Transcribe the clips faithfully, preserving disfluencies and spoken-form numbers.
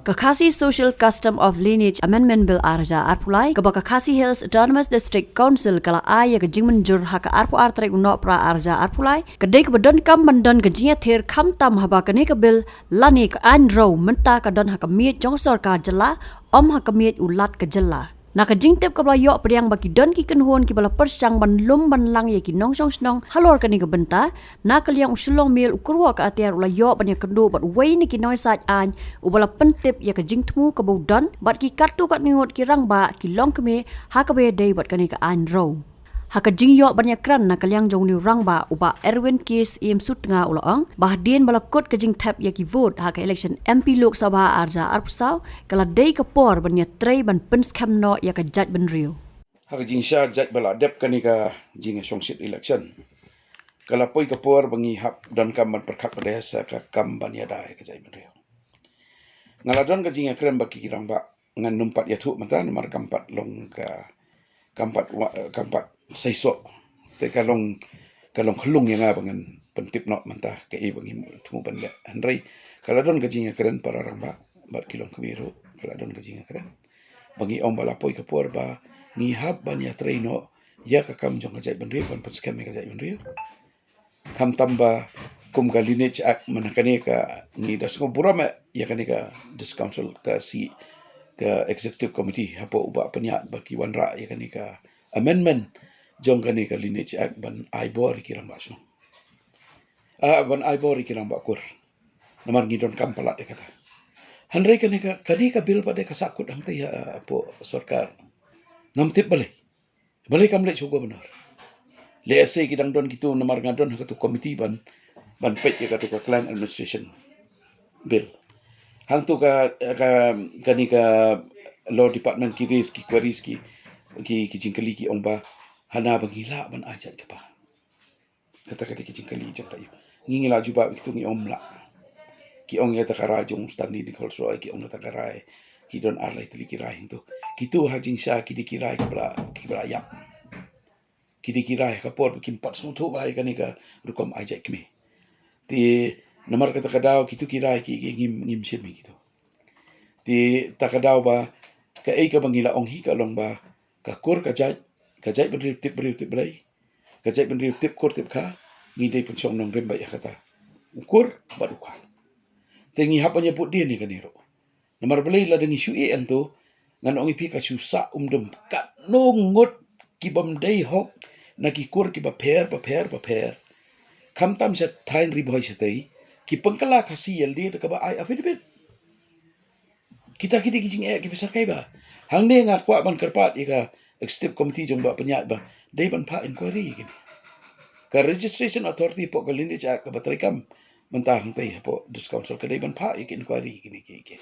Ka Khasi Social Custom of Lineage Amendment Bill ar hajar arphew lai, kaba ka Khasi Hills Autonomous District Council ka la ai ïa ka jingmynjur ha ka arphew ar tarik u Nohprah ar hajar arphew lai, ka dei kaba donkam ban don ka jingïathir khamtam haba kane ka bill lane ka aiñ rew mynta ka don ha ka miej jong ka sorkar jylla, ym ha ka miej u Lat ka jylla. Na ka jingtip kaba la ïoh pdiang ba ki don ki kynhun kiba la pyrshang ban lum ban lang ïa ki nongshong shnong halor kane ka bynta, na ka liang u Shillong Mail u kyrwoh ka atiar u la ïoh ban ïakynduh bad uwei na ki nongïasaid aiñ uba la pyntip ïa ka jingthmu kaba u don bad ki katto katne ngut ki rangbah ki longkmie ha kaba ïadei bad kane ka aiñ rew. Ha ka jingïoh ban ïakren na ka liang jong une u rangbah u Bah Erwin K Syiem Sutnga u la ong ba hadien ba la kut ka jingthep ïa ki vote ha ka election M P Lok Sabha ar hajar arphew saw, ka la dei ka por ban ïatrei ban pynskhem noh ïa ka jaitbynriew. Ha ka jingshah jait ba la dep kane ka jingshongshit election, ka la poi ka por ba ngi hap donkam ban pyrkhat bha sa ka kam ban ïada ïa ka jaitbynriew. Nga la don ka jingïakren bad ki rangbah, ngan nym pat ïathuh mynta namar kam pat long ka, kam pat wa-, kam pat seisoh. Te ka long, ka long khlung ïa nga ba ngan pyntip noh mynta kaei ba ngi thmu ban leh. Hynrei ka la don ka jingïakren para rangbah bad ki longkmie ruh, ka la don ka jingïakren ba ngi ong ba la poi ka por ba ngi hap ban ïatrei noh ïa ka kam jong ka jaitbynriew, ban pynskhem ïa ka jaitbynriew. Khamtam ba kum ka Lineage Act mynta kane ka ngi da sngewburom ïa kane ka District Council, ka C, ka Executive Committee hapoh u Bah Pynïaid ba ki wanrah ïa kane ka amendment jong kane ka Lineage Act ban ai bor ïa ki rangbah shnong. Ah, ban ai bor ïa ki rangbah kur. Namar ngi donkam palat ïa kata. Hynrei kane ka, kane ka bill pat de ka sahkut hangta ïa, ah, hapoh sorkar. Ngam tip balei. Balei kam leit sha u Governor. Lehse ki dang don kitu namar nga don ha katu committee ban, ban peit ïa katu ka Clan Administration Bill. Hangtu ka, ka, kane ka Law Department ki raise ki queries ki, ki, ki jingkylli ki ong ba hana ba ngi lah ban ai jait kpa. Kata ka dei ka jingkylli jong ka ïa u. Ngi ngi la jubab ïa kitu ngi ong ym lah. Ki ong ïa kata ka rai jong u Stanley Nichols Roy, ki ong ïa kata ka rai. Ki don ar lai tylli ki rai hangtu. Kitu ha jingshai ki dei ki rai kiba la, kiba la ïap. Ki dei ki rai ha ka por ba kim pat sngewthuh bha ïa kane ka rukom ai jait kmie. Te namar kata ka daw kitu ki rai ki, ki ngim, ngim shim ïa kitu. Te kata ka daw ba kaei kaba ngi la ong hi ka long ba ka kur ka jait, ka jaitbynriew tip briew tip Blei, ka jaitbynriew tip kur tip kha, ngi dei pynshong nongrim bad ïa kata. U kur bad u kha. Te ngi hap ban ïa bud dien ïa kane ruh. Namar balei lada ngi shu ïeh hangtu, ngan ong ïa phi ka shu sah umdum katno ngut ki bym dei hok na ki kur kiba pher, ba pher, ba pher. Khamtam sha thaiñ Ri Bhoi shatei, ki pynkylla Khasi ïalade da kaba ai affidavit. Kita ki dei ki jingeh kiba syrkhei bha. Hangne nga kwah ban kyrpad ïa ka Executive Committee jong Bah Pynïaid ba dei ban phah inquiry ïa kine. Ka Registration Authority hapoh ka Lineage Act kaba treikam mynta hangtei hapoh District Council ka dei ban phah ïa ka inquiry ïa kine ki, ki.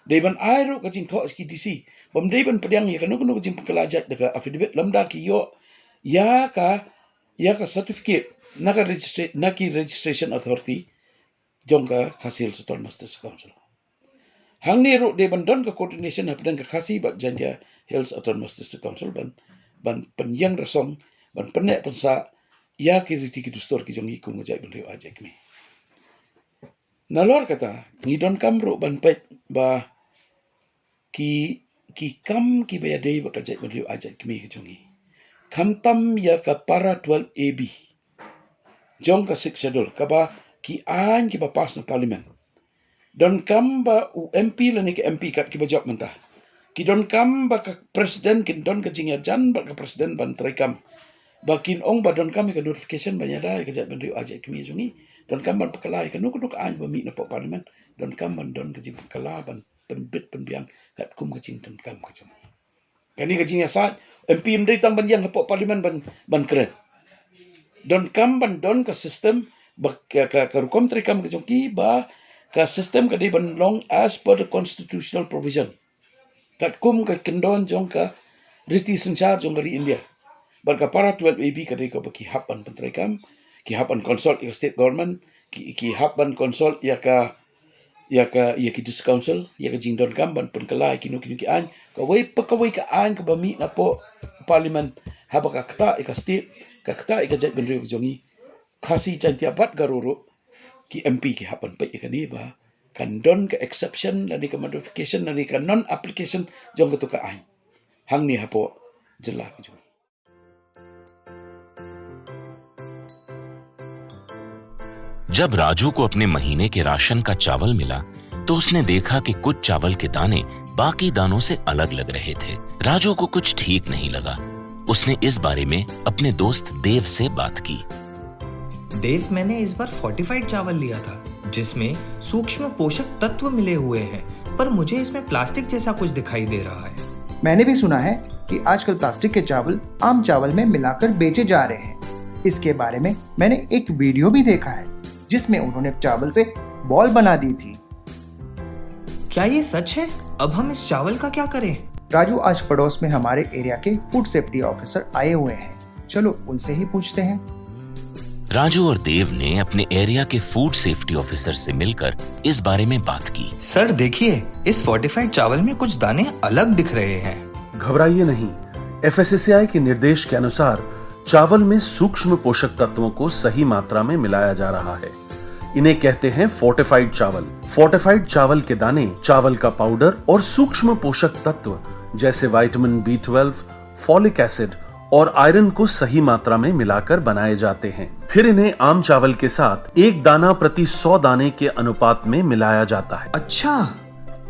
Dei ban ai ruh ka jingthoh sha ki D C. Bym dei ban pdiang ïa kano kano ka jingpynkylla jait da ka affidavit lymda ki ïoh ïa ka, ïa ka certificate na ka registra-, na ki Registration Authority jong ka Khasi Hills Autonomous District Council. Hangne ruh dei ban don ka coordination hapdeng ka Khasi bad Jaintia Hills Autonomous District Council ban, ban pynïeng rasong, ban pynneh pynsah ïa ki riti ki dustur ki jong ngi kum ka jaitbynriew ai jait kmie. Nalor kata, ngi donkam ruh ban peit ba ki, ki kam kiba ïadei bad ka jaitbynriew ai jait kmie ka jong ngi. Khamtam ïa ka para twelve A B jong ka Sixth Schedule, kaba ki aiñ kiba pass na Parliament. Donkam ba u M P lane ka M P kat kiba jop mynta, ki donkam ba ka President kin don ka jingïajan bad ka President ban treikam. Ba kin ong ba donkam ïa ka notification ban ïada ïa ka jaitbynriew ai jait kmie jong ngi. Donkam ban pynkylla ïa kano kano ka aiñ ba mih napoh Parliament. Donkam ban don ka jingpynkylla ban pynbit pynbiang katkum ka jingdonkam ka jong ngi. Kane ka jingïasaid, M P ym dei tang ban ïeng hapoh Parliament ban, ban kren. Donkam ban don ka system, ba ka, ka, ka rukom treikam ka jong ki, ba ka system ka dei ban long as per the constitutional provision. Katkum ka kyndon jong ka riti synshar jong ka ri India. Bad ka para twelve A B ka dei kaba ki hap ban pyntreikam, ki hap ban consult ïa ka state government, ki, ki hap ban consult ïa ka, ïa ka, ïa ki District Council, ïa ka jingdonkam ban pynkylla ïa kino kino ki aiñ. Kawei pa kawei ka aiñ kaba mih napoh Parliament, haba ka ktah ïa ka state, ka ktah ïa ka jaitbynriew ka jong ngi, Khasi, Jaintia bad Garo ruh, ki M P ki hap ban peit ïa kane ba kan don ka exception lane ka modification lane ka non application jong katu ka aiñ hangne hapoh jylla ka jong. जब राजू को अपने महीने के राशन का चावल मिला, तो उसने देखा कि कुछ चावल के दाने बाकी दानों से अलग लग रहे थे। राजू को कुछ ठीक नहीं लगा। उसने इस बारे में अपने दोस्त देव से बात की। देव, मैंने इस बार फोर्टिफाइड चावल लिया था, जिसमें सूक्ष्म पोषक तत्व मिले हुए हैं, पर मुझे इसमें प्लास्टिक जैसा कुछ दिखाई दे रहा है। मैंने भी सुना है कि आजकल प्लास्टिक के चावल आम चावल में मिलाकर बेचे जा रहे हैं। इसके बारे में मैंने एक वीडियो भी देखा है, जिसमें उन्होंने चावल से बॉल बना दी थी। क्या ये सच है? अब हम इस चावल का क्या करें? राजू आज पड़ोस में हमारे एरिया के फूड सेफ्टी ऑफिसर आए हुए हैं, चलो उनसे ही पूछते हैं। राजू और देव ने अपने एरिया के फूड सेफ्टी ऑफिसर से मिलकर इस बारे में बात की। सर, देखिए, इस फोर्टिफाइड चावल में कुछ दाने अलग दिख रहे हैं। घबराइए नहीं, एफएसएसएआई के निर्देश के अनुसार चावल में सूक्ष्म पोषक तत्वों को सही मात्रा में मिलाया जा रहा है। इन्हें कहते हैं फोर्टिफाइड चावल। फोर्टिफाइड चावल के दाने, चावल का पाउडर और सूक्ष्म पोषक तत्व जैसे vitamin B twelve, folic acid और आयरन को सही मात्रा में मिलाकर बनाए जाते हैं। फिर इन्हें आम चावल के साथ एक दाना प्रति सौ दाने के अनुपात में मिलाया जाता है। अच्छा,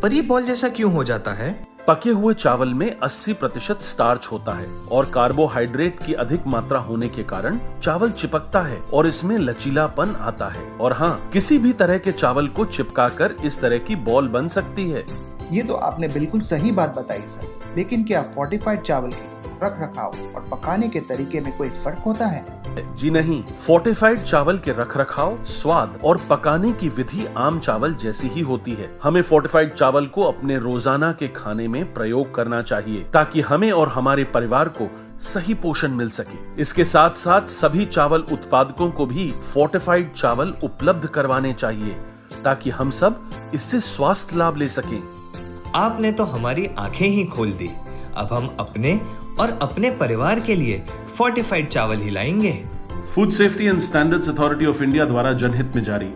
पर ये बॉल जैसा क्यों हो जाता है? पके हुए चावल में अस्सी प्रतिशत स्टार्च होता है और कार्बोहाइड्रेट की अधिक मात्रा होने के कारण चावल चिपकता है और इसमें लचीलापन आता है। और हाँ, किसी भी तरह के चावल को चिपकाकर इस तरह की बॉल बन सकती है। ये तो आपने बिल्कुल सही बात बताई सर, लेकिन क्या फोर्टिफाइड चावल के रख रखाव और पकाने के तरीके में कोई फर्क होता है? जी नहीं, फोर्टिफाइड चावल के रख रखाव, स्वाद और पकाने की विधि आम चावल जैसी ही होती है। हमें फोर्टिफाइड चावल को अपने रोजाना के खाने में प्रयोग करना चाहिए, ताकि हमें और हमारे परिवार को सही पोषण मिल सके। इसके साथ साथ सभी चावल उत्पादकों को भी फोर्टिफाइड चावल उपलब्ध करवाने चाहिए, ताकि हम सब इससे स्वास्थ्य लाभ ले सकें। आपने तो हमारी आंखें ही खोल दी। अब हम अपने और अपने परिवार के लिए फोर्टिफाइड चावल ही लाएंगे। Food safety and standards authority of India द्वारा जनहित में जारी।